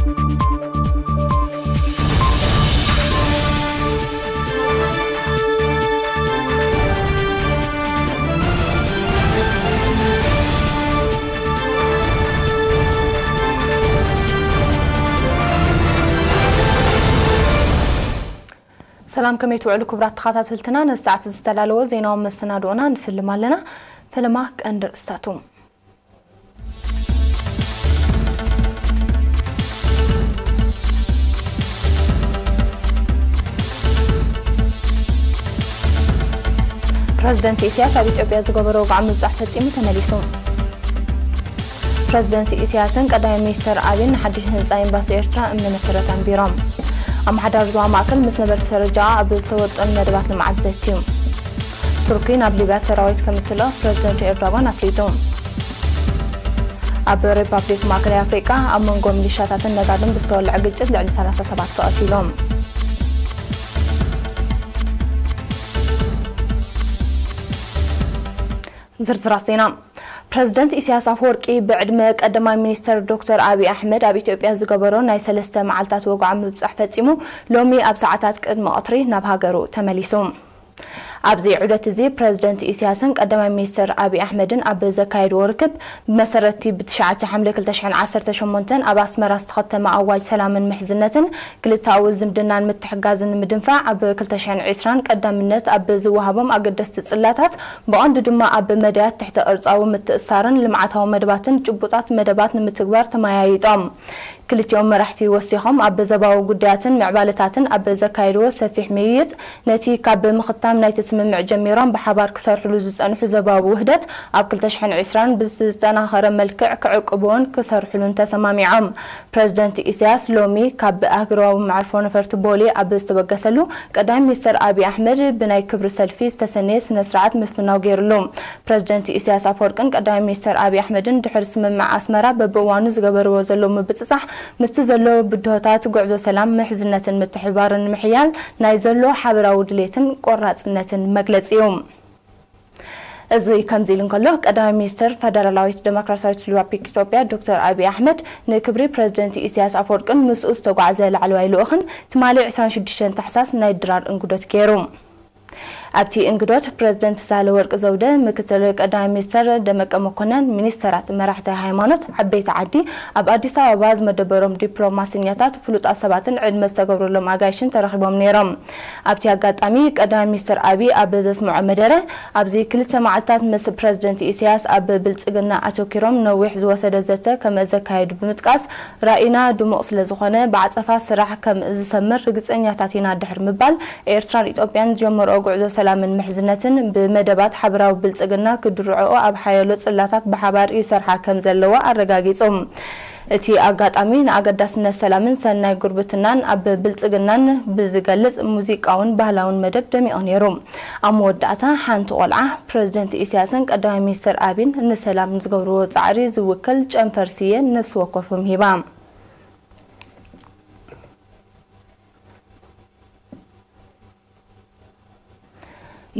ሰላም፣ ከመይ ትውዕሉ ክቡራት ተኸታተልትና? ነዚ ሰዓት ዝተዳለወ ዜናዊ መሰናድኦና ንፍልም ኣለና። ፈለማ ቀንዲ ርእስታቱ። ፕረዚደንት ኢሳያስ ኣብ ኢትዮጵያ ዝገበሮ ወግዓዊ ምብጻሕ ፈጺሙ ተመሊሱ። ፕረዚደንት ኢሳያስን ቀዳማይ ሚኒስተር ኣብይን ንሓድሽ ህንጻ ኤምባሲ ኤርትራ እምነ መሰረት ኣንቢሮም። ኣመሓዳሪ ዞባ ማእከል ምስ ነበርቲ ሰረጃ ኣብ ዝተወጠኑ መደባት ልምዓት ዘትዩ። ቱርኪ ናብ ሊብያ ሰራዊት ከምትልእኽ ፕረዚደንት ኤርዶጋን ኣፍሊጡ። ኣብ ሪፓብሊክ ማእከላይ ኣፍሪቃ ኣብ መንጎ ሚሊሻታትን ነጋድን ብዝተወልዐ ግጭት ልዕሊ ሰላሳ ሰባት ተቐቲሎም። ዝርዝራት ዜና። ፕረዚደንት ኢሳያስ ኣፈወርቂ ብዕድመ ቀዳማይ ሚኒስተር ዶክተር ኣብይ ኣሕመድ ኣብ ኢትዮጵያ ዝገበሮ ናይ ሰለስተ መዓልታት ወግዓዊ ምብጻሕ ፈጺሙ ሎሚ ኣብ ሰዓታት ቅድሚ ቀትሪ ናብ ሃገሩ ተመሊሱ። ኣብዚ ዑደት እዚ ፕረዚደንት ኢሳያስን ቀዳማይ ሚኒስተር ኣብይ ኣሕመድን ኣብ ዘካየድዎ ርክብ፣ ብመሰረት'ቲ ብትሽዓተ ሓምለ ክልተ ሽሕን ዓሰርተ ሸሞንተን ኣብ ኣስመራ ዝተኸተመ ኣዋጅ ሰላምን ምሕዝነትን ክልተኣዊ ዝምድናን ምትሕግጋዝን ንምድንፋዕ፣ ኣብ ክልተ ሽሕን ዕስራን ቀዳምነት ኣብ ዝወሃቦም ኣገደስቲ ጽላታት፣ ብቐንዱ ድማ ኣብ መዳያት ትሕተ ቅርጻዊ ምትእስሳርን ልምዓታዊ መደባትን ጭቡጣት መደባት ንምትግባር ተመያይጦም። ክልቲኦም መራሕቲ ወሲኾም ኣብ ዞባዊ ጉዳያትን ምዕባለታትን ኣብ ዘካየድዎ ሰፊሕ ምይይጥ፣ ነቲ ካብ ምኽታም ናይቲ ስምምዕ ጀሚሮም ብሓባር ክሰርሕሉ ዝጸንሑ ዞባዊ ውህደት ኣብ ክልተ ሽሕን ዕስራን ብዝተጠናኸረ መልክዕ ክዕቅብዎን ክሰርሕሉን ተሰማሚዖም። ፕረዚደንት ኢሳያስ ሎሚ ካብ ኣህጉራዊ መዕርፎ ነፈርቲ ቦሌ ኣብ ዝተበገሰሉ፣ ቀዳማይ ሚኒስተር ኣብይ ኣሕመድ ብናይ ክብሪ ሰልፊ ዝተሰነየ ስነ ስርዓት ምፍናው ገይሩሉ። ፕረዚደንት ኢሳያስ ኣፈወርቅን ቀዳማይ ሚኒስተር ኣብይ ኣሕመድን ድሕሪ ስምምዕ ኣስመራ በብእዋኑ ዝገበርዎ ዘለዉ ምብጽጻሕ፣ ምስቲ ዘሎ ብድሆታት ጉዕዞ ሰላም፣ ምሕዝነትን ምትሕብባርን ንምሕያል ናይ ዘሎ ሓበራዊ ድሌትን ቆራጽነትን መግለጺ እዩ። እዚ ከምዚ ኢሉ እንከሎ፣ ቀዳማይ ሚኒስተር ፈደራላዊት ዴሞክራሲያዊት ሪፓብሊክ ኢትዮጵያ ዶክተር ኣብይ ኣሕመድ ንክብሪ ፕረዚደንት ኢሳያስ ኣፈወርቅን ምስኡ ዝተጓዕዘ ላዕለዋይ ልኡኽን ትማሊ ዕስራን ሽዱሽተን ታሕሳስ ናይ ድራር እንግዶት ገይሩ። ኣብቲ እንግዶት ፕረዚደንት ሳህለወርቅ ዘውደ፣ ምክትል ቀዳማይ ሚኒስተር ደመቀ መኮነን፣ ሚኒስተራት፣ መራሕቲ ሃይማኖት፣ ዓበይቲ ዓዲ፣ ኣብ ኣዲስ ኣበባ ዝመደበሮም ዲፕሎማሰኛታት፣ ፍሉጣት ሰባትን ዕድመ ዝተገብረሎም ኣጋይሽን ተረኺቦም ነይሮም። ኣብቲ ኣጋጣሚ ቀዳማይ ሚኒስተር ኣብይ ኣብ ዘስምዖ መደረ፣ ኣብዚ ክልተ መዓልታት ምስ ፕረዚደንት ኢሳያስ ኣብ ብልጽግና ኣተኲሮም ነዊሕ ዝወሰደ ዘተ ከም ዘካየዱ ብምጥቃስ፣ ራኢና ድሙቕ ስለ ዝኾነ፣ ብዓጸፋ ስራሕ ከም ዝሰምር ርግጸኛታት ኢና ድሕሪ ምባል፣ ኤርትራን ኢትዮጵያን ዝጀመርኦ ጉዕዞ ሰላምን ምሕዝነትን ብመደባት ሓበራዊ ብልጽግና ክድርዕኦ ኣብ ሓያሎ ጽላታት ብሓባር ይሰርሓ ከም ዘለዋ ኣረጋጊጹ። እቲ ኣጋጣሚ ንኣገዳስነት ሰላምን ሰናይ ጉርብትናን ኣብ ብልጽግናን ብዝገልጽ ሙዚቃውን ባህላውን መደብ ደሚቑ ነይሩ። ኣብ መወዳእታ፣ ሓንቲ ቆልዓ ፕረዚደንት ኢሳያስን ቀዳማይ ሚኒስተር ኣብይን ንሰላም ንዝገብርዎ ጻዕሪ ዝውክል ጨንፈር ስየ ነፍሲ ወከፎም ሂባ።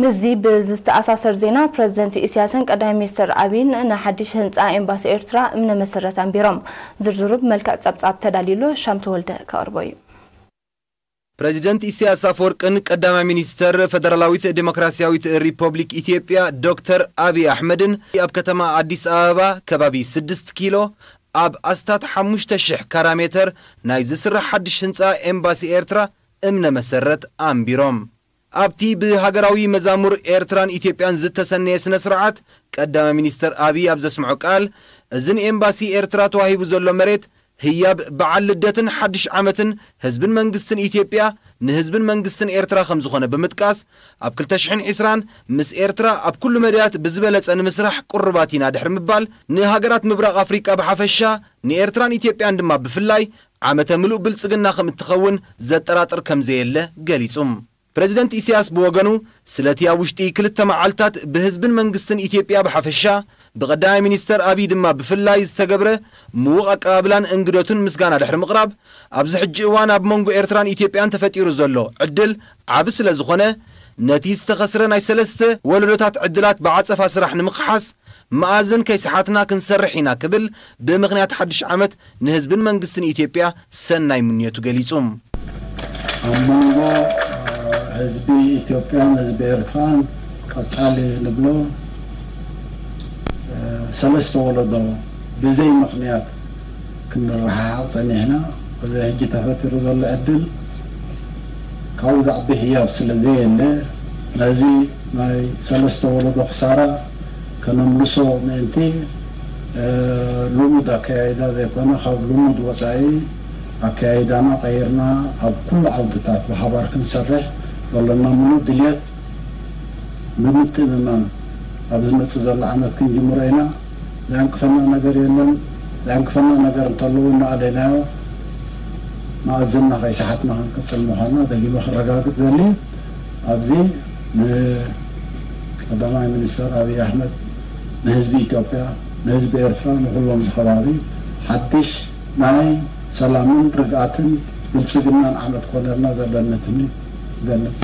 ምስዚ ብዝተኣሳሰር ዜና፣ ፕረዚደንት ኢሳያስን ቀዳማይ ሚኒስተር ኣብይን ንሓድሽ ህንጻ ኤምባሲ ኤርትራ እምነ መሰረት ኣንቢሮም። ዝርዝሩ ብመልክዕ ጸብጻብ ተዳልዩሎ፣ ሻም ተወልደ ከቕርቦ እዩ። ፕረዚደንት ኢሳያስ ኣፈወርቅን ቀዳማይ ሚኒስተር ፈደራላዊት ዴሞክራሲያዊት ሪፐብሊክ ኢትዮጵያ ዶክተር ኣብይ ኣሕመድን ኣብ ከተማ ኣዲስ ኣበባ ከባቢ ስድስት ኪሎ ኣብ ኣስታት ሓሙሽተ ሽሕ ካራ ሜተር ናይ ዝስራሕ ሓድሽ ህንጻ ኤምባሲ ኤርትራ እምነ መሰረት ኣንቢሮም። ኣብቲ ብሃገራዊ መዛሙር ኤርትራን ኢትዮጵያን ዝተሰነየ ስነ ስርዓት፣ ቀዳማይ ሚኒስተር ኣብይ ኣብ ዘስምዖ ቃል፣ እዚ ንኤምባሲ ኤርትራ ተዋሂቡ ዘሎ መሬት ህያብ በዓል ልደትን ሓድሽ ዓመትን ህዝብን መንግስትን ኢትዮጵያ ንህዝብን መንግስትን ኤርትራ ከም ዝኾነ ብምጥቃስ፣ ኣብ ክልተ ሽሕን ዕስራን ምስ ኤርትራ ኣብ ኩሉ መዳያት ብዝበለጸ ንምስራሕ ቅሩባት ኢና ድሕሪ ምባል፣ ንሃገራት ምብራቕ ኣፍሪቃ ብሓፈሻ፣ ንኤርትራን ኢትዮጵያን ድማ ብፍላይ ዓመተ ምሉእ ብልጽግና ከም እትኸውን ዘጠራጥር ከም ዘየለ ገሊጹ። ፕረዚደንት ኢሳያስ ብወገኑ፣ ስለቲ ኣብ ውሽጢ ክልተ መዓልታት ብህዝብን መንግስትን ኢትዮጵያ ብሓፈሻ፣ ብቐዳማይ ሚኒስተር ኣብይ ድማ ብፍላይ ዝተገብረ ምዉቕ ኣቀባብላን እንግዶትን ምስጋና ድሕሪ ምቕራብ፣ ኣብዚ ሕጂ እዋን ኣብ መንጎ ኤርትራን ኢትዮጵያን ተፈጢሩ ዘሎ ዕድል ዓቢ ስለ ዝኾነ፣ ነቲ ዝተኸስረ ናይ ሰለስተ ወለዶታት ዕድላት ብዓጸፋ ስራሕ ንምኽሓስ መኣዝን ከይሰሓትና ክንሰርሕ ኢና ክብል ብምኽንያት ሓድሽ ዓመት ንህዝብን መንግስትን ኢትዮጵያ ሰናይ ምንዮቱ ገሊጹ። ኣብ መንጎ ህዝቢ ኢትዮጵያን ህዝቢ ኤርትራን ቀጻሊ ንብሎ ሰለስተ ወለዶ ብዘይ ምኽንያት ክንረሓሓቕ ጸኒሕና። እዚ ሕጂ ተፈጢሩ ዘሎ ዕድል ካብኡ ዝዓቢ ህያብ ስለ ዘየለ ነዚ ናይ ሰለስተ ወለዶ ክሳራ ከነምልሶ ምእንቲ ልሙድ ኣከያይዳ ዘይኮነ ካብ ልሙድ ወፃኢ ኣከያይዳና ቀይርና ኣብ ኩሉ ዓውድታት ብሓባር ክንሰርሕ ዘሎና ምሉእ ድልየት ብምትእምማን ኣብ ዝመፅእ ዘሎ ዓመት ክንጅምሮ ኢና። ዘዕንቅፈና ነገር የለን። ዘዕንቅፈና ነገር እንተለዉ እናኣለናዮ መኣዝንና ከይሰሓትና ክንቅፅል ምዃንና ደጊመ ክረጋግፅ ዘሊ። ኣብዚ ንቀዳማይ ሚኒስተር ኣብይ ኣሕመድ፣ ንህዝቢ ኢትዮጵያ፣ ንህዝቢ ኤርትራ፣ ንኩሎም እዚ ከባቢ ሓድሽ ናይ ሰላምን ርግኣትን ብልፅግናን ዓመት ኮነልና ዘለና ትምኒት ይገልፅ።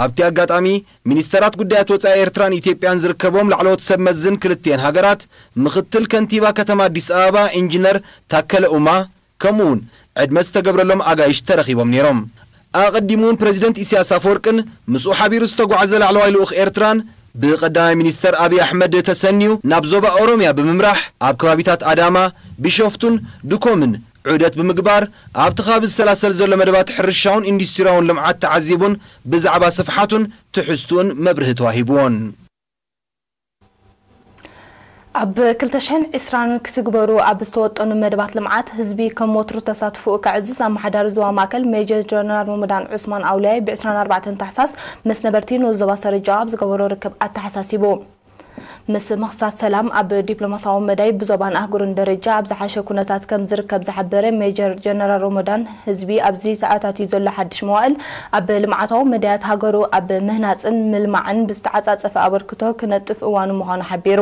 ኣብቲ ኣጋጣሚ ሚኒስተራት ጉዳያት ወጻኢ ኤርትራን ኢትዮጵያን ዝርከቦም ላዕለዎት ሰብ መዝን ክልቲኤን ሃገራት፣ ምኽትል ከንቲባ ከተማ ኣዲስ ኣበባ ኢንጂነር ታከለ ኡማ፣ ከምኡውን ዕድመ ዝተገብረሎም ኣጋይሽ ተረኺቦም ነይሮም። ኣቐዲሙ እውን ፕረዚደንት ኢሳያስ ኣፈወርቅን ምስኡ ሓቢሩ ዝተጓዓዘ ላዕለዋይ ልኡኽ ኤርትራን ብቀዳማይ ሚኒስተር ኣብይ ኣሕመድ ተሰንዩ ናብ ዞባ ኦሮምያ ብምምራሕ ኣብ ከባቢታት ኣዳማ፣ ቢሾፍቱን ድኮምን ዑደት ብምግባር ኣብቲ ከባቢ ዝሰላሰል ዘሎ መደባት ሕርሻውን ኢንዱስትሪያውን ልምዓት ተዓዚቡን ብዛዕባ ስፍሓቱን ትሕዝትኡን መብርሂ ተዋሂብዎን። ኣብ ክልተ ሽሕን ዕስራን ክትግበሩ ኣብ ዝተወጠኑ መደባት ልምዓት ህዝቢ ከም ወትሩ ተሳትፎኡ ከዕዝዝ ኣመሓዳሪ ዞባ ማእከል ሜጀር ጀነራል ሮመዳን ዑስማን ኣውልያይ ብ ዕስራን ኣርባዕተን ታሕሳስ ምስ ነበርቲ ንኡስ ዞባ ሰረጃ ኣብ ዝገበሮ ርክብ ኣተሓሳሲቡ። ምስ ምኽሳት ሰላም ኣብ ዲፕሎማሲያዊ መዳይ ብዞባን ኣህጉርን ደረጃ ኣብ ዝሓሸ ኩነታት ከም ዝርከብ ዝሓበረ ሜጀር ጀነራል ሮመዳን፣ ህዝቢ ኣብዚ ተኣታትዩ ዘሎ ሓድሽ መዋእል ኣብ ልምዓታዊ መዳያት ሃገሩ ኣብ ምህናፅን ምልማዕን ብዝተዓፃፀፈ ኣበርክቶ ክነጥፍ እዋኑ ምዃኑ ሓቢሩ።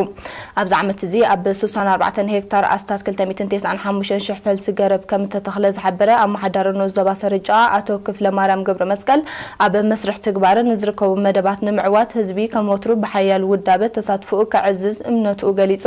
ኣብዚ ዓመት እዚ ኣብ ስሳን ኣርባዕተን ሄክታር ኣስታት ክልተ ሚእትን ተስዓን ሓሙሽተን ሽሕ ፈልሲ ገረብ ከም እተተኽለ ዝሓበረ ኣመሓዳሪ ንኡስ ዞባ ሰረጃ ኣቶ ክፍለ ማርያም ገብረ መስቀል፣ ኣብ መስርሕ ትግባረ ንዝርከቡ መደባት ንምዕዋት ህዝቢ ከም ወትሩ ብሓያል ውዳበ ተሳትፎኡ ከዕዝዝ እምነትኡ ገሊጹ።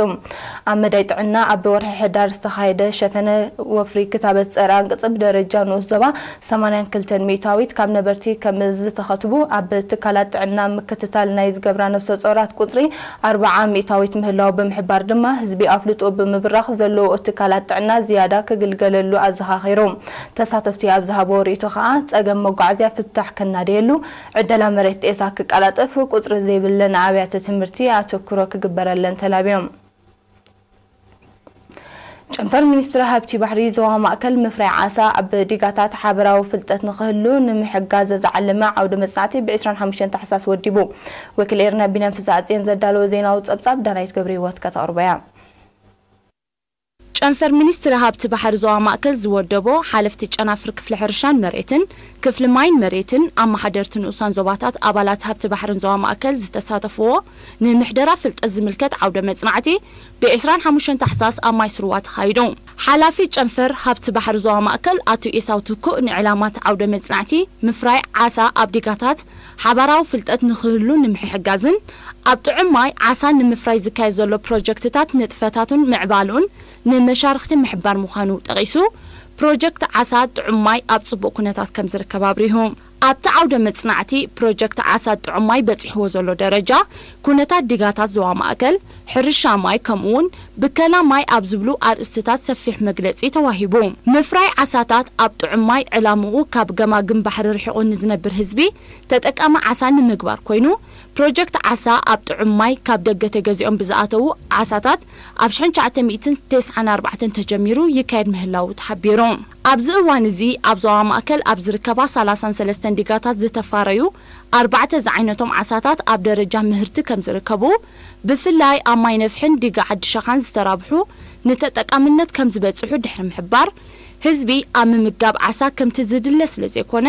ኣብ መዳይ ጥዕና ኣብ ወርሒ ሕዳር ዝተኻየደ ሸፈነ ወፍሪ ክታበት ጸረ ኣንቅጽ ብደረጃ ንኡስ ዞባ ሰማንያን ክልተን ሚእታዊት ካብ ነበርቲ ከም ዝተኸትቡ፣ ኣብ ትካላት ጥዕና ምክትታል ናይ ዝገብራ ነፍሰ ጾራት ቁጽሪ ኣርብዓ ሚእታዊት ምህላው ብምሕባር ድማ፣ ህዝቢ ኣፍልጦ ብምብራኽ ዘለዎ ትካላት ጥዕና ዝያዳ ክግልገለሉ ኣዘኻኺሩ። ተሳተፍቲ ኣብ ዝሃብዎ ርእይቶ ከኣ፣ ጸገም መጓዓዝያ ፍታሕ ከናደየሉ፣ ዕደላ መሬት ጤሳ ክቀላጠፍ፣ ቁጽሪ ዘይብለን ኣብያተ ትምህርቲ ኣተኩሮ ክግበረለን ተላብዮም። ጨንፈር ሚኒስትሪ ሃብቲ ባሕሪ ዞባ ማእከል ምፍራይ ዓሳ ኣብ ዲጋታት ሓበራዊ ፍልጠት ንኽህሉ ንምሕጋዝ ዝዓለመ ዓውደ መጽናዕቲ ብ ዕስራን ሓሙሽተን ታሕሳስ ወዲቡ። ወኪል ኤርና ቢንያም ፍስሃጽዮን ዘዳለዎ ዜናዊ ጸብጻብ ዳናይት ገብረህይወት ከተቕርቦ እያ። ጨንፈር ሚኒስትሪ ሃብቲ ባሕሪ ዞባ ማእከል ዝወደቦ ሓለፍቲ ጨናፍር ክፍሊ ሕርሻን መሬትን፣ ክፍሊ ማይን መሬትን፣ ኣመሓደርቲ ንኡሳን ዞባታት ኣባላት ሃብቲ ባሕርን ዞባ ማእከል ዝተሳተፍዎ ንምሕደራ ፍልጠት ዝምልከት ዓውደ መጽናዕቲ ብ ዕስራን ሓሙሽተን ታሕሳስ ኣብ ማይ ስርዋ ተኻይዱ። ሓላፊ ጨንፈር ሃብቲ ባሕሪ ዞባ ማእከል ኣቶ ኤሳው ትኩእ ንዕላማት ዓውደ መጽናዕቲ ምፍራይ ዓሳ ኣብ ዲጋታት ሓባራዊ ፍልጠት ንኽህሉ ንምሕጋዝን ኣብ ጥዑም ማይ ዓሳ ንምፍራይ ዝካየድ ዘሎ ፕሮጀክትታት ንጥፈታቱን ምዕባልኡን ንመሻርኽቲ ምሕባር ምዃኑ ጠቒሱ፣ ፕሮጀክት ዓሳ ጥዑም ማይ ኣብ ጽቡቕ ኩነታት ከም ዝርከብ ኣብሪሁ። ኣብቲ ዓውደ መጽናዕቲ ፕሮጀክት ዓሳ ጥዑም ማይ በጺሕዎ ዘሎ ደረጃ፣ ኩነታት ዲጋታት ዞባ ማእከል፣ ሕርሻ ማይ ከምኡውን ብከላ ማይ ኣብ ዝብሉ ኣርእስትታት ሰፊሕ መግለጺ ተዋሂቡ። ምፍራይ ዓሳታት ኣብ ጥዑም ማይ ዕላምኡ ካብ ገማግም ባሕሪ ርሒቑ ንዝነብር ህዝቢ ተጠቃሚ ዓሳ ንምግባር ኮይኑ፣ ፕሮጀክት ዓሳ ኣብ ጥዑም ማይ ካብ ደገ ተገዚኦም ብዝኣተዉ ዓሳታት ኣብ ሽሕን ትሽዓተ ሚእትን ተስዓን ኣርባዕተን ተጀሚሩ ይካየድ ምህላዉ ተሓቢሩ። ኣብዚ እዋን እዚ ኣብ ዞባ ማእከል ኣብ ዝርከባ ሰላሳን ሰለስተን ዲጋታት ዝተፋረዩ ኣርባዕተ ዝዓይነቶም ዓሳታት ኣብ ደረጃ ምህርቲ ከም ዝርከቡ፣ ብፍላይ ኣብ ማይ ነፍሕን ዲጋ ዓዲ ሸኻን ዝተራብሑ ንተጠቃምነት ከም ዝበጽሑ ድሕሪ ምሕባር፣ ህዝቢ ኣብ ምምጋብ ዓሳ ከምቲ ዝድለ ስለ ዘይኮነ፣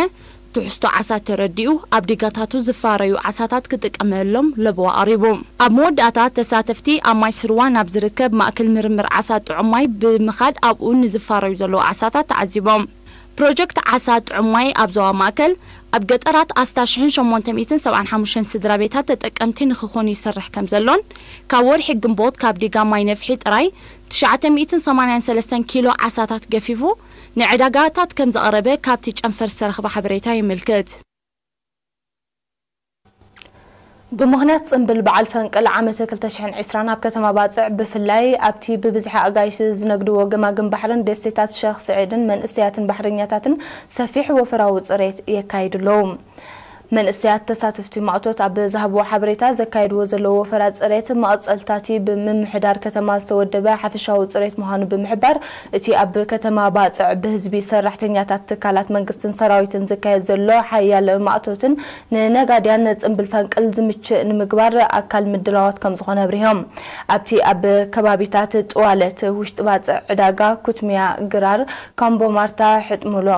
ትሕዝቶ ዓሳ ተረዲኡ ኣብ ዲጋታቱ ዝፋረዩ ዓሳታት ክጥቀመሎም ለበዋ ኣቕሪቡ። ኣብ መወዳእታ ተሳተፍቲ ኣብ ማይ ስርዋ ናብ ዝርከብ ማእከል ምርምር ዓሳ ጥዑም ማይ ብምኻድ ኣብኡ ንዝፋረዩ ዘለዉ ዓሳታት ተዓዚቦም። ፕሮጀክት ዓሳ ጥዑም ማይ ኣብ ዞባ ማእከል ኣብ ገጠራት ኣስታት ሽሕን ሸሞንተ ሚእትን ሰብዓን ሓሙሽተን ስድራ ቤታት ተጠቀምቲ ንኽኾኑ ይሰርሕ ከም ዘሎን፣ ካብ ወርሒ ግንቦት ካብ ዲጋ ማይ ነፍሒ ጥራይ ትሽዓተ ሚእትን ሰማንያን ሰለስተን ኪሎ ዓሳታት ገፊፉ ንዕዳጋታት ከም ዘቕረበ ካብቲ ጨንፈር ዝተረኽበ ሓበሬታ የመልክት። ብምኽንያት ጽምብል በዓል ፈንቅል ዓመተ ክልተ ሽሕን ዕስራን ኣብ ከተማ ባጽዕ፣ ብፍላይ ኣብቲ ብብዝሒ ኣጋይሽ ዝነግድዎ ገማግም ባሕርን ደሴታት ሸኽ ስዒድን፣ መንእሰያትን ባሕረኛታትን ሰፊሕ ወፈራዊ ጽሬት የካይዱ ኣለዉ። መንእሰያት ተሳተፍቲ ማእቶት ኣብ ዝሃብዎ ሓበሬታ፣ ዘካየድዎ ዘለዉ ወፈራ ጽሬት፣ መቐጸልታቲ ብምምሕዳር ከተማ ዝተወደበ ሓፈሻዊ ጽሬት ምዃኑ ብምሕባር፣ እቲ ኣብ ከተማ ባጽዕ ብህዝቢ፣ ሰራሕተኛታት ትካላት መንግስትን ሰራዊትን ዝካየድ ዘሎ ሓያል ማእቶትን፣ ንነጋድያን ንጽምብል ፈንቅል ዝምችእ ንምግባር ኣካል ምድላዋት ከም ዝኾነ ኣብሪሆም። ኣብቲ ኣብ ከባቢታት ጥዋለት፣ ውሽጢ ባጽዕ፣ ዕዳጋ፣ ኩትሚያ፣ ግራር፣ ካምቦ ማርታ፣ ሕጥሙሎ፣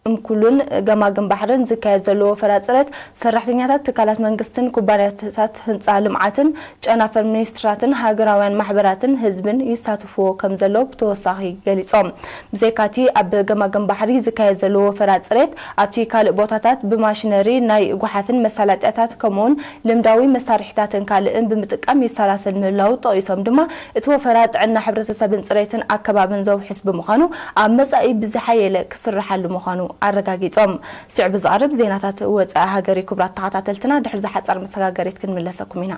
እምኩሉን ገማግም ባሕርን ዝካየድ ዘሎ ወፈራ ጽሬት፣ ሰራሕተኛታት ትካላት መንግስትን ኩባንያታት ህንጻ ልምዓትን፣ ጨናፍር ሚኒስትራትን ሃገራውያን ማሕበራትን ህዝብን ይሳተፍዎ ከም ዘለዉ ብተወሳኺ ገሊጾም። ብዘይካቲ ኣብ ገማግም ባሕሪ ዝካየድ ዘሎ ወፈራ ጽሬት፣ ኣብቲ ካልእ ቦታታት ብማሽነሪ ናይ ጓሓፍን መሳለጥያታት ከምኡውን ልምዳዊ መሳርሒታትን ካልእን ብምጥቃም ይሰላሰል ምህላዉ ጠቒሶም ድማ፣ እቲ ወፈራ ጥዕና ሕብረተሰብን ጽሬትን ኣከባብን ዘውሕስ ብምዃኑ፣ ኣብ መጻኢ ብዝሓየለ ክስርሓሉ ምዃኑ ኣረጋጊጾም። ስዕቡ ዝቐርብ ዜናታት ወጻኢ ሃገር እዩ። ክቡራት ተኸታተልትና፣ ድሕሪ ዝሓጸር መሰጋገሪት ክንምለሰኩም ኢና።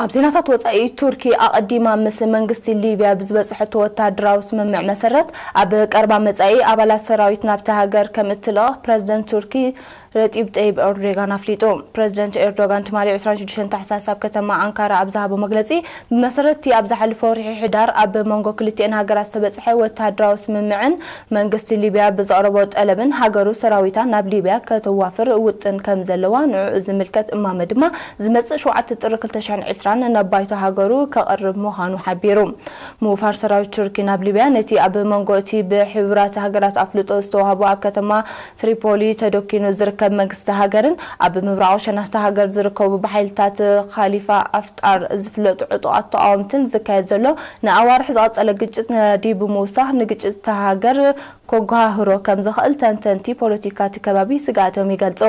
ኣብ ዜናታት ወጻኢ፣ ቱርኪ ኣቐዲማ ምስ መንግስቲ ሊብያ ብዝበጽሐቶ ወተሃደራዊ ስምምዕ መሰረት፣ ኣብ ቀረባ መጻኢ ኣባላት ሰራዊት ናብታ ሃገር ከም እትልእኽ ፕረዚደንት ቱርኪ ረጢብ ጠይብ ኤርዶጋን ኣፍሊጡ። ፕረዚደንት ኤርዶጋን ትማሊ ዕስራን ሽዱሽተን ታሕሳስ ኣብ ከተማ ኣንካራ ኣብ ዝሃቦ መግለጺ፣ ብመሰረት እቲ ኣብ ዝሓለፈ ወርሒ ሕዳር ኣብ መንጎ ክልቲኤን ሃገራት ዝተበጽሐ ወተሃደራዊ ስምምዕን መንግስቲ ሊብያ ብዘቕረቦ ጠለብን፣ ሃገሩ ሰራዊታ ናብ ሊብያ ከተዋፍር ውጥን ከም ዘለዋ፣ ንዕኡ ዝምልከት እማመ ድማ ዝመጽእ ሸውዓተ ጥሪ ክልተ ሽሕን ዕስራን ናብ ባይቶ ሃገሩ ከቕርብ ምዃኑ ሓቢሩ። ምውፋር ሰራዊት ቱርኪ ናብ ሊብያ፣ ነቲ ኣብ መንጎ እቲ ብሕቡራት ሃገራት ኣፍልጦ ዝተዋህቦ ኣብ ከተማ ትሪፖሊ ተደኪኑ ዝርከብ መንግስቲ ሃገርን ኣብ ምብራቕ ሸነኽቲ ሃገር ዝርከቡ ብሓይልታት ካሊፋ ኣፍጣር ዝፍለጡ ዕጡቓት ተቓወምትን ዝካየድ ዘሎ ንኣዋርሕ ዝቐጸለ ግጭት ነዳዲ ብምውሳኽ፣ ንግጭት እታ ሃገር ከጓህሮ ከም ዝኽእል ተንተንቲ ፖለቲካ እቲ ከባቢ ስግኣቶም ይገልጹ።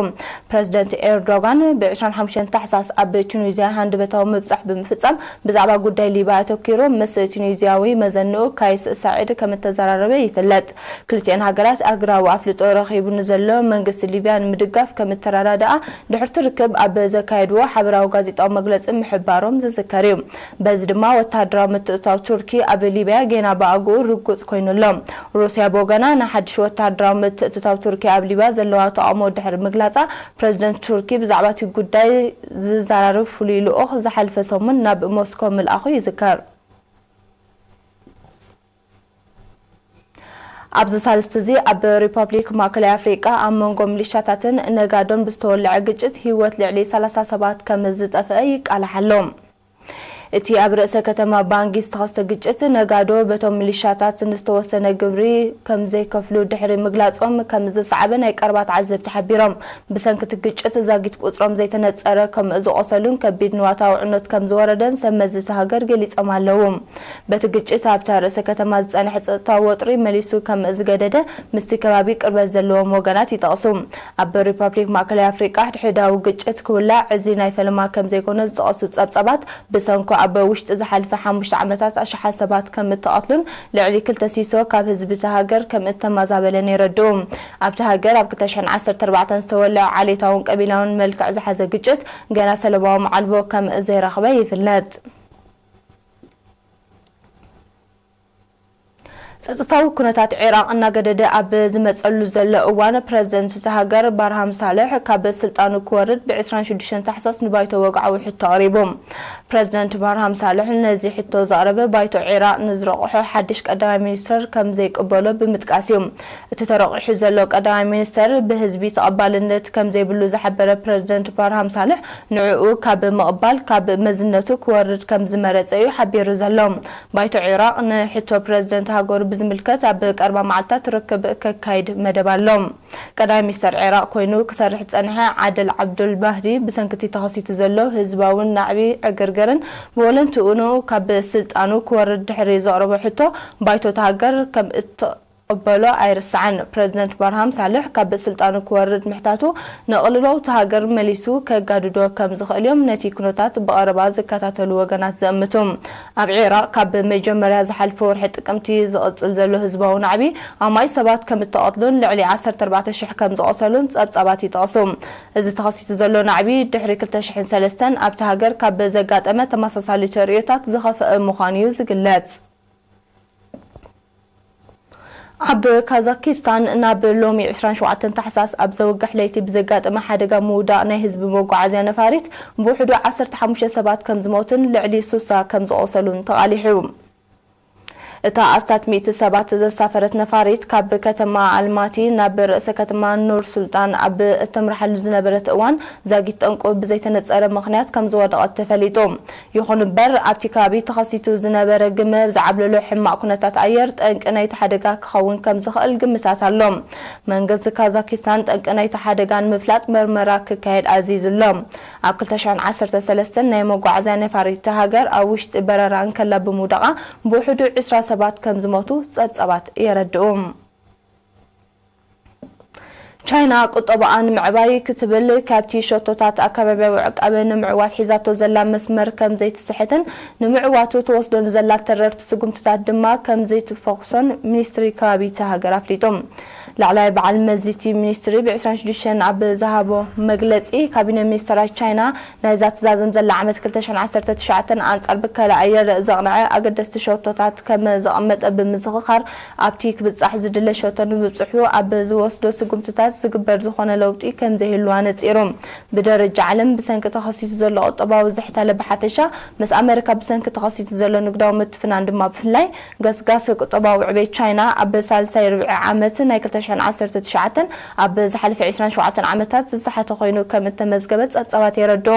ፕረዚደንት ኤርዶጋን ብ ዕስራን ሓሙሽተን ታሕሳስ ኣብ ቱኒዝያ ሃንደበታዊ ምብጻሕ ብምፍጻም፣ ብዛዕባ ጉዳይ ሊብያ ኣተኲሩ ምስ ቱኒዝያዊ መዘንኡ ካይስ ሳዒድ ከም እተዘራረበ ይፍለጥ። ክልቲኤን ሃገራት ኣህጉራዊ ኣፍልጦ ረኺቡ ንዘሎ መንግስቲ ሊብያ ንምድጋፍ ከም እተረዳድኣ፣ ድሕርቲ ርክብ ኣብ ዘካየድዎ ሓበራዊ ጋዜጣዊ መግለጺ ምሕባሮም ዝዝከር እዩ። በዚ ድማ ወተሃደራዊ ምትእትታው ቱርኪ ኣብ ሊብያ ጌና ብኣግኡ ርጉጽ ኮይኑ ኣሎ። ሩስያ ብወገና ንሓድሽ ወተሃደራዊ ምትእትታው ቱርኪ ኣብ ሊብያ ዘለዋ ተቓውሞ ድሕሪ ምግላጻ፣ ፕረዚደንት ቱርኪ ብዛዕባ እቲ ጉዳይ ዝዘራረብ ፍሉይ ልኡኽ ዝሓለፈ ሰሙን ናብ ሞስኮ ምልኣኹ ይዝከር። ኣብዚ ሳልስቲ እዚ ኣብ ሪፐብሊክ ማእከላይ ኣፍሪቃ ኣብ መንጎ ሚሊሻታትን ነጋዶን ብዝተወልዐ ግጭት ህይወት ልዕሊ ሰላሳ ሰባት ከም ዝጠፍአ ይቃላሕ ኣሎ። እቲ ኣብ ርእሰ ከተማ ባንጊ ዝተኸስተ ግጭት፣ ነጋዶ በቶም ሚሊሻታት ንዝተወሰነ ግብሪ ከም ዘይከፍሉ ድሕሪ ምግላጾም ከም ዝሰዓበ ናይ ቀረባ ተዓዘብቲ ሓቢሮም። ብሰንኪ እቲ ግጭት ዛጊት ቁጽሮም ዘይተነጸረ ከም ዝቖሰሉን ከቢድ ንዋታዊ ዕኖት ከም ዝወረደን ሰብ መዚ እታ ሃገር ገሊጾም ኣለዉ። በቲ ግጭት ኣብታ ርእሰ ከተማ ዝጸንሐ ጸጥታዊ ወጥሪ መሊሱ ከም ዝገደደ ምስቲ ከባቢ ቅርበት ዘለዎም ወገናት ይጠቕሱ። ኣብ ሪፐብሊክ ማእከላይ ኣፍሪቃ ሕድሕዳዊ ግጭት ክውላዕ እዚ ናይ ፈለማ ከም ዘይኮነ ዝጠቐሱ ጸብጻባት፣ ብሰንኩ ኣብ ውሽጢ ዝሓለፈ ሓሙሽተ ዓመታት ኣሽሓት ሰባት ከም እተቐትሉን ልዕሊ ክልተ ሲሶ ካብ ህዝቢ እታ ሃገር ከም እተመዛበለን የረድኡ። ኣብታ ሃገር ኣብ ክልተ ሽሕን ዓሰርተ ኣርባዕተን ዝተወልዐ ዓሌታውን ቀቢላውን መልክዕ ዝሓዘ ግጭት ገና ሰላማዊ መዓልቦ ከም ዘይረኽበ ይፍለጥ። ጸጥታዊ ኩነታት ዒራቕ እናገደደ ኣብ ዝመጸሉ ዘሎ እዋን፣ ፕረዚደንት እታ ሃገር ባርሃም ሳልሕ ካብ ስልጣኑ ክወርድ ብ ዕስራን ሽዱሽተን ታሕሳስ ንባይቶ ወግዓዊ ሕቶ ኣቕሪቡ። ፕረዚደንት ባርሃም ሳልሕ ነዚ ሕቶ ዘቕረበ፣ ባይቶ ዒራቕ ንዝረቑሖ ሓድሽ ቀዳማይ ሚኒስተር ከም ዘይቅበሎ ብምጥቃስ እዩ። እቲ ተረቑሑ ዘሎ ቀዳማይ ሚኒስተር ብህዝቢ ተቐባልነት ከም ዘይብሉ ዝሓበረ ፕረዚደንት ባርሃም ሳልሕ፣ ንዕኡ ካብ ምቕባል ካብ መዝነቱ ክወርድ ከም ዝመረጸ እዩ ሓቢሩ ዘሎ። ባይቶ ዒራቕ ንሕቶ ፕረዚደንት ሃገሩ ብዝምልከት ኣብ ቀረባ መዓልታት ርክብ ከካይድ መደብ ኣሎ። ቀዳማይ ሚኒስተር ዒራቕ ኮይኑ ክሰርሕ ዝጸንሐ ዓደል ዓብዱል ማህዲ፣ ብሰንኪ እቲ ተኸሲቱ ዘሎ ህዝባውን ናዕቢ ዕግርግርን ብወለንትኡ ካብ ስልጣኑ ክወርድ ድሕሪ ዘቕረቦ ሕቶ፣ ባይቶ እታ ሃገር ከም እትቕበሎ ኣይርስዓን። ፕረዚደንት ባርሃም ሳልሕ ካብ ስልጣኑ ክወርድ ምሕታቱ፣ ንቕልውላው እታ ሃገር መሊሱ ከጋድዶ ከም ዝኽእል እዮም ነቲ ኩነታት ብቐረባ ዝከታተሉ ወገናት ዝእምቱ። ኣብ ዒራቕ ካብ መጀመርያ ዝሓለፈ ወርሒ ጥቅምቲ ዝቕጽል ዘሎ ህዝባዊ ናዕቢ፣ ኣማኢት ሰባት ከም እተቐትሉን ልዕሊ ዓሰርተ ኣርባዕተ ሽሕ ከም ዝቖሰሉን ጸብጻባት ይጠቕሱ። እዚ ተኸሲቱ ዘሎ ናዕቢ፣ ድሕሪ ክልተ ሽሕን ሰለስተን ኣብታ ሃገር ካብ ዘጋጠመ ተመሳሳሊ ተርእዮታት ዝኸፍአ ምዃኑ እዩ ዝግለጽ። ኣብ ካዛኪስታን፣ ናብ ሎሚ ዕስራን ሸውዓተን ታሕሳስ ኣብ ዘውግሕ ለይቲ ብዘጋጠመ ሓደጋ ምውዳቕ ናይ ህዝቢ መጓዓዝያ ነፋሪት፣ ብውሕዱ ዓሰርተ ሓሙሽተ ሰባት ከም ዝሞቱን ልዕሊ ሱሳ ከም ዝቖሰሉን ተቓሊሑ። እታ ኣስታት ሚእቲ ሰባት ዘሳፈረት ነፋሪት፣ ካብ ከተማ ኣልማቲ ናብ ርእሰ ከተማ ኑር ሱልጣን ኣብ እተምርሓሉ ዝነበረት እዋን፣ ዛጊት ጠንቁ ብዘይተነጸረ ምኽንያት ከም ዝወደቐት ተፈሊጡ። ይኹን እምበር፣ ኣብቲ ከባቢ ተኸሲቱ ዝነበረ ግመ ዝዓብለሎ ሕማቕ ኩነታት ኣየር፣ ጠንቂ ናይቲ ሓደጋ ክኸውን ከም ዝኽእል ግምታት ኣሎ። መንግስቲ ካዛኪስታን፣ ጠንቂ ናይቲ ሓደጋ ንምፍላጥ መርመራ ክካየድ ኣዚዙ ኣሎ። ኣብ ክልተ ሽሕን ዓሰርተ ሰለስተን ናይ መጓዓዝያ ነፋሪት እታ ሃገር ኣብ ውሽጢ በረራ እንከላ ብምውዳቓ፣ ብውሕዱ ዕስራ ሰባት ከም ዝሞቱ ጸብጻባት የረድኡ። ቻይና፣ ቁጠባኣ ንምዕባይ ክትብል፣ ካብቲ ሸቶታት ኣከባቢያዊ ዕቃበ ንምዕዋት ሒዛቶ ዘላ መስመር ከም ዘይትስሕትን፣ ንምዕዋቱ ትወስዶ ንዘላ ተረርቲ ስጉምትታት ድማ ከም ዘይትፈኹሶን ሚኒስትሪ ከባቢ እታ ሃገር ኣፍሊጡ። ላዕለዋይ በዓል መዚ እቲ ሚኒስትሪ ብ ዕስራን ሽዱሽተን ኣብ ዝሃቦ መግለጺ፣ ካቢነ ሚኒስተራት ቻይና ናይዛ ትዛዘም ዘላ ዓመት ክልተ ሽሕን ዓሰርተ ትሽዓተን ኣንጻር ብከላ ኣየር ዘቕንዐ ኣገደስቲ ሸቶታት ከም ዘቐመጠ ብምዝኽኻር፣ ኣብቲ ክብጻሕ ዝድለ ሸቶ ንምብጽሑ ኣብ ዝወስዶ ስጉምትታት ዝግበር ዝኾነ ለውጢ ከም ዘይህሉ ኣነጺሩ። ብደረጃ ዓለም ብሰንኪ ተኸሲቱ ዘሎ ቁጠባዊ ዝሕታለ ብሓፈሻ፣ ምስ ኣመሪካ ብሰንኪ ተኸሲቱ ዘሎ ንግዳዊ ምትፍናን ድማ ብፍላይ፣ ገስጋስ ቁጠባዊ ዕቤት ቻይና ኣብ ሳልሳይ ርብዒ ዓመት ናይ ክልተ ሽሕን ዓሰርተ ትሽዓተን ኣብ ዝሓለፈ ዕስራን ሸውዓተን ዓመታት ዝተሓተ ኮይኑ ከም እተመዝገበ ጸብጻባት የረድኡ።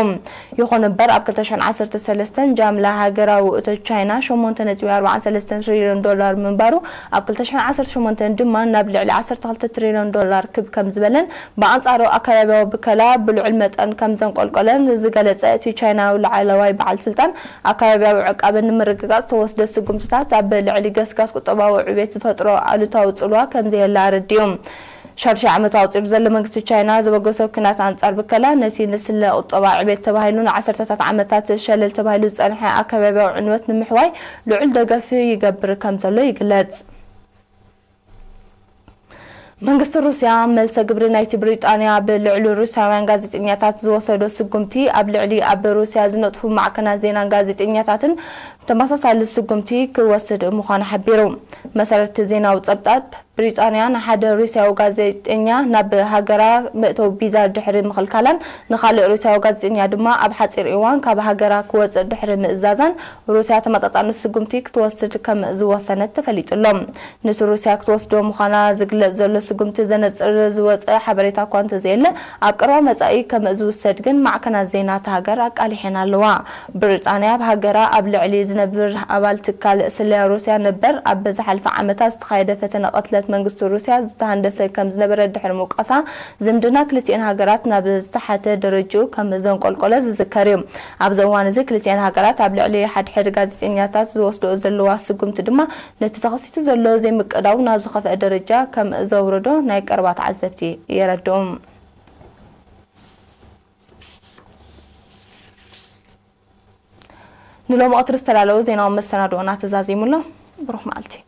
ይኹን እምበር፣ ኣብ ክልተ ሽሕን ዓሰርተ ሰለስተን ጃምላ ሃገራዊ እቶት ቻይና ሸሞንተ ነጥቢ ኣርባዓን ሰለስተን ትሪልዮን ዶላር ምንባሩ፣ ኣብ ክልተ ሽሕን ዓሰርተ ሸሞንተን ድማ ናብ ልዕሊ ዓሰርተ ክልተ ትሪልዮን ዶላር ክብ ከም ዝበለን፣ ብኣንጻሩ ኣከባቢያዊ ብከላ ብልዑል መጠን ከም ዘንቆልቆለን ዝገለጸ እቲ ቻይናዊ ላዕለዋይ በዓል ስልጣን፣ ኣከባቢያዊ ዕቃበ ንምርግጋጽ ዝተወስደ ስጉምትታት ኣብ ልዕሊ ገስጋስ ቁጠባዊ ዕቤት ዝፈጥሮ ኣሉታዊ ጽልዋ ከም ዘየለ ኣረዲኡ። ሻዱሻይ ዓመቱ ኣቑጺሩ ዘሎ መንግስቲ ቻይና ዘበገሶ ኲናት ኣንጻር ብከላ፣ ነቲ ንስለ ቁጠባ ዕቤት ተባሂሉ ንዓሰርተታት ዓመታት ሸለል ተባሂሉ ዝጸንሐ ኣከባቢያዊ ዕንወት ንምሕዋይ ልዑል ደገፍ ይገብር ከም ዘሎ ይግለጽ። መንግስቲ ሩስያ፣ መልሰ ግብሪ ናይቲ ብሪጣንያ ኣብ ልዕሊ ሩስያውያን ጋዜጠኛታት ዝወሰዶ ስጉምቲ፣ ኣብ ልዕሊ ኣብ ሩስያ ዝነጥፉ ማዕከናት ዜናን ጋዜጠኛታትን ተመሳሳሊ ስጉምቲ ክወስድ ምዃኑ ሓቢሩ። መሰረት ዜናዊ ጸብጻብ፣ ብሪጣንያ ንሓደ ሩስያዊ ጋዜጠኛ ናብ ሃገራ መእተዊ ቪዛ ድሕሪ ምኽልካላን፣ ንኻልእ ሩስያዊ ጋዜጠኛ ድማ ኣብ ሓጺር እዋን ካብ ሃገራ ክወጽእ ድሕሪ ምእዛዛን፣ ሩስያ ተመጣጣኒ ስጉምቲ ክትወስድ ከም ዝወሰነት ተፈሊጡ ኣሎ። ነቲ ሩስያ ክትወስዶ ምዃና ዝግለጽ ዘሎ ስጉምቲ ዘነጽር ዝወጸ ሓበሬታ እኳ እንተዘየለ፣ ኣብ ቀረባ መጻኢ ከም ዝውሰድ ግን ማዕከናት ዜና እታ ሃገር ኣቃሊሐን ኣለዋ። ብሪጣንያ ኣብ ሃገራ ኣብ ልዕሊ ዝነብር ኣባል ትካል ስለያ ሩስያ ነበር፣ ኣብ ዝሓለፈ ዓመታት ዝተኻየደ ፈተነ ቅትለት መንግስቲ ሩስያ ዝተሃንደሰ ከም ዝነበረ ድሕሪ ምውቃሳ፣ ዝምድና ክልቲኤን ሃገራት ናብ ዝተሓተ ደረጅኡ ከም ዘንቆልቆለ ዝዝከር እዩ። ኣብዚ እዋን እዚ ክልቲኤን ሃገራት ኣብ ልዕሊ ሓድሕድ ጋዜጠኛታት ዝወስድኦ ዘለዋ ስጉምቲ ድማ፣ ነቲ ተኸሲቱ ዘሎ ዘይምቅዳው ናብ ዝኸፍአ ደረጃ ከም ዘውረዶ ናይ ቀረባ ተዓዘብቲ የረድኡ። ንሎሚ ቀትሪ ዝተዳለወ ዜናዊ መሰናድኦና ተዛዚሙ ኣሎ። ብሩኽ መዓልቲ።